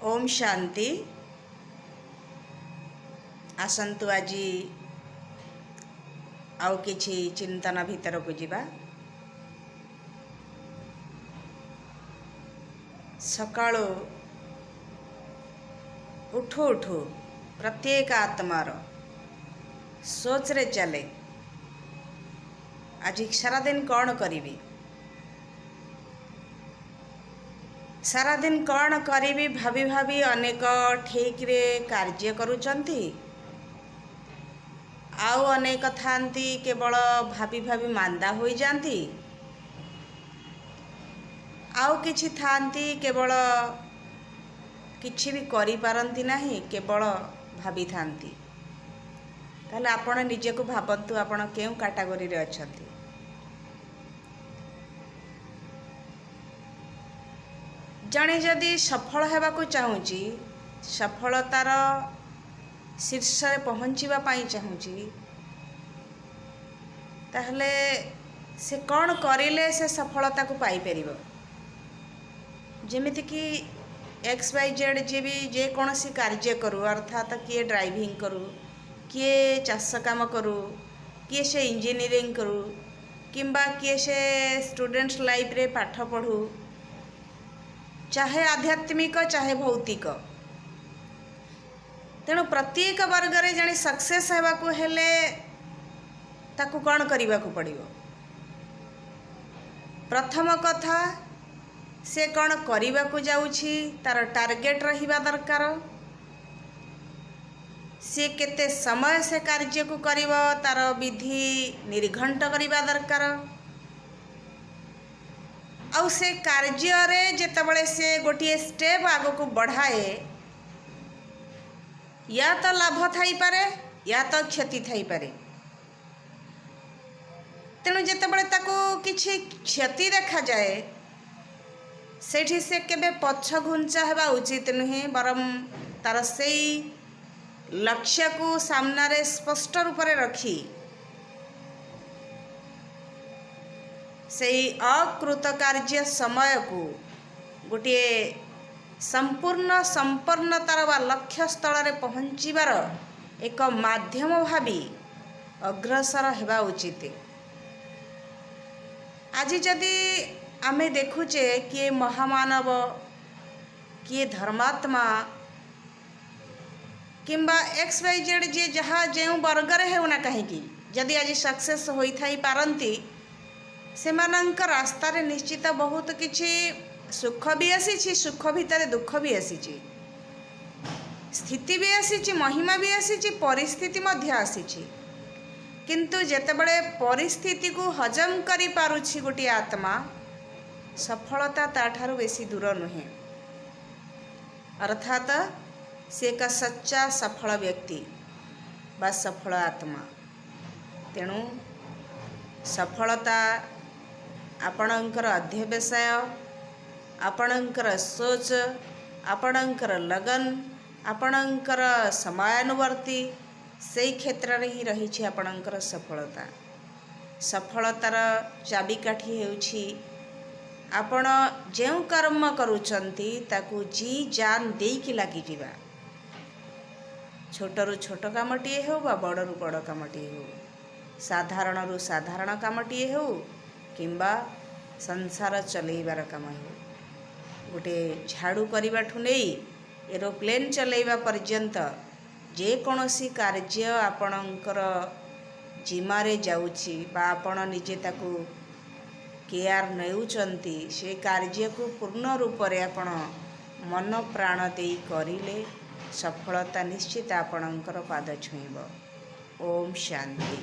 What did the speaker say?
ଓମ୍ ଶାନ୍ତି। ଆସନ୍ତୁ, ଆଜି ଆଉ କିଛି ଚିନ୍ତନ ଭିତରକୁ ଯିବା। ସକାଳୁ ଉଠୁ ଉଠୁ ପ୍ରତ୍ୟେକ ଆତ୍ମାର ସୋଚରେ ଚାଲେ, ଆଜି ସାରାଦିନ କ'ଣ କରିବି? ସାରାଦିନ କ'ଣ କରିବି ଭାବି ଭାବି ଅନେକ ଠିକରେ କାର୍ଯ୍ୟ କରୁଛନ୍ତି, ଆଉ ଅନେକ ଥାନ୍ତି କେବଳ ଭାବି ଭାବି ମାନ୍ଦା ହୋଇଯାଆନ୍ତି, ଆଉ କିଛି ଥାନ୍ତି କେବଳ କିଛି ବି କରିପାରନ୍ତି ନାହିଁ, କେବଳ ଭାବିଥାନ୍ତି। ତାହେଲେ ଆପଣ ନିଜକୁ ଭାବନ୍ତୁ, ଆପଣ କେଉଁ କାଟାଗୋରୀରେ ଅଛନ୍ତି? ଜଣେ ଯଦି ସଫଳ ହେବାକୁ ଚାହୁଁଛି, ସଫଳତାର ଶୀର୍ଷରେ ପହଞ୍ଚିବା ପାଇଁ ଚାହୁଁଛି, ତାହେଲେ ସେ କ'ଣ କରିଲେ ସେ ସଫଳତାକୁ ପାଇପାରିବ? ଯେମିତିକି ଏକ୍ସ, ୱାଇ, ଜେଡ଼୍ ଯିଏ ବି ଯେକୌଣସି କାର୍ଯ୍ୟ କରୁ, ଅର୍ଥାତ୍ କିଏ ଡ୍ରାଇଭିଂ କରୁ, କିଏ ଚାଷ କାମ କରୁ, କିଏ ସେ ଇଞ୍ଜିନିୟରିଂ କରୁ, କିମ୍ବା କିଏ ସେ ଷ୍ଟୁଡେଣ୍ଟସ୍ ଲାଇଫ୍ରେ ପାଠ ପଢ଼ୁ, ଚାହେ ଆଧ୍ୟାତ୍ମିକ ଚାହେ ଭୌତିକ। ତେଣୁ ପ୍ରତ୍ୟେକ ବର୍ଗରେ ଜଣେ ସକ୍ସେସ୍ ହେବାକୁ ହେଲେ ତାକୁ କ'ଣ କରିବାକୁ ପଡ଼ିବ? ପ୍ରଥମ କଥା, ସେ କ'ଣ କରିବାକୁ ଯାଉଛି ତାର ଟାର୍ଗେଟ୍ ରହିବା ଦରକାର। ସିଏ କେତେ ସମୟ ସେ କାର୍ଯ୍ୟକୁ କରିବ ତାର ବିଧି ନିର୍ଘଣ୍ଟ କରିବା ଦରକାର। ଆଉ ସେ କାର୍ଯ୍ୟରେ ଯେତେବେଳେ ସେ ଗୋଟିଏ ଷ୍ଟେପ୍ ଆଗକୁ ବଢ଼ାଏ, ୟା ତ ଲାଭ ଥାଇପାରେ, ୟା ତ କ୍ଷତି ଥାଇପାରେ। ତେଣୁ ଯେତେବେଳେ ତାକୁ କିଛି କ୍ଷତି ଦେଖାଯାଏ, ସେଇଠି ସେ କେବେ ପଛ ଘୁଞ୍ଚା ହେବା ଉଚିତ ନୁହେଁ, ବରଂ ତାର ସେଇ ଲକ୍ଷ୍ୟକୁ ସାମ୍ନାରେ ସ୍ପଷ୍ଟ ରୂପରେ ରଖି ସେଇ ଅକୃତକାର୍ଯ୍ୟ ସମୟକୁ ଗୋଟିଏ ସମ୍ପୂର୍ଣ୍ଣ ସମ୍ପନ୍ନତାର ବା ଲକ୍ଷ୍ୟସ୍ଥଳରେ ପହଞ୍ଚିବାର ଏକ ମାଧ୍ୟମ ଭାବି ଅଗ୍ରସର ହେବା ଉଚିତ। ଆଜି ଯଦି ଆମେ ଦେଖୁଛେ, କିଏ ମହାମାନବ, କିଏ ଧର୍ମାତ୍ମା କିମ୍ବା ଏକ୍ସ, ୱାଇ, ଜେଡ଼୍, ଯିଏ ଯାହା ଯେଉଁ ବର୍ଗରେ ହେଉନା କାହିଁକି, ଯଦି ଆଜି ସକ୍ସେସ୍ ହୋଇଥାଇ ପାରନ୍ତି, ସେମାନଙ୍କ ରାସ୍ତାରେ ନିଶ୍ଚିତ ବହୁତ କିଛି ସୁଖ ବି ଆସିଛି, ସୁଖ ଭିତରେ ଦୁଃଖ ବି ଆସିଛି, ସ୍ଥିତି ବି ଆସିଛି, ମହିମା ବି ଆସିଛି, ପରିସ୍ଥିତି ମଧ୍ୟ ଆସିଛି। କିନ୍ତୁ ଯେତେବେଳେ ପରିସ୍ଥିତିକୁ ହଜମ କରିପାରୁଛି ଗୋଟିଏ ଆତ୍ମା, ସଫଳତା ତାଠାରୁ ବେଶୀ ଦୂର ନୁହେଁ। ଅର୍ଥାତ ସେ ଏକ ସଚ୍ଚା ସଫଳ ବ୍ୟକ୍ତି ବା ସଫଳ ଆତ୍ମା। ତେଣୁ ସଫଳତା ଆପଣଙ୍କର ଅଧ୍ୟବସାୟ, ଆପଣଙ୍କର ସୋଚ, ଆପଣଙ୍କର ଲଗନ, ଆପଣଙ୍କର ସମୟାନୁବର୍ତ୍ତୀ, ସେଇ କ୍ଷେତ୍ରରେ ହିଁ ରହିଛି ଆପଣଙ୍କର ସଫଳତା। ସଫଳତାର ଚାବିକାଠି ହେଉଛି ଆପଣ ଯେଉଁ କର୍ମ କରୁଛନ୍ତି ତାକୁ ଜି ଜାନ ଦେଇକି ଲାଗିଯିବା। ଛୋଟରୁ ଛୋଟ କାମଟିଏ ହେଉ ବା ବଡ଼ରୁ ବଡ଼ କାମଟିଏ ହେଉ, ସାଧାରଣରୁ ସାଧାରଣ କାମଟିଏ ହେଉ କିମ୍ବା ସଂସାର ଚଲେଇବାର କାମ ହେଉ, ଗୋଟେ ଝାଡ଼ୁ କରିବାଠୁ ନେଇ ଏରୋପ୍ଲେନ୍ ଚଲେଇବା ପର୍ଯ୍ୟନ୍ତ ଯେକୌଣସି କାର୍ଯ୍ୟ ଆପଣଙ୍କର ଜିମାରେ ଯାଉଛି ବା ଆପଣ ନିଜେ ତାକୁ କେୟାର ନେଉଛନ୍ତି, ସେ କାର୍ଯ୍ୟକୁ ପୂର୍ଣ୍ଣ ରୂପରେ ଆପଣ ମନ ପ୍ରାଣ ଦେଇ କରିଲେ ସଫଳତା ନିଶ୍ଚିତ ଆପଣଙ୍କର ପାଦ ଛୁଇଁବ। ଓମ୍ ଶାନ୍ତି।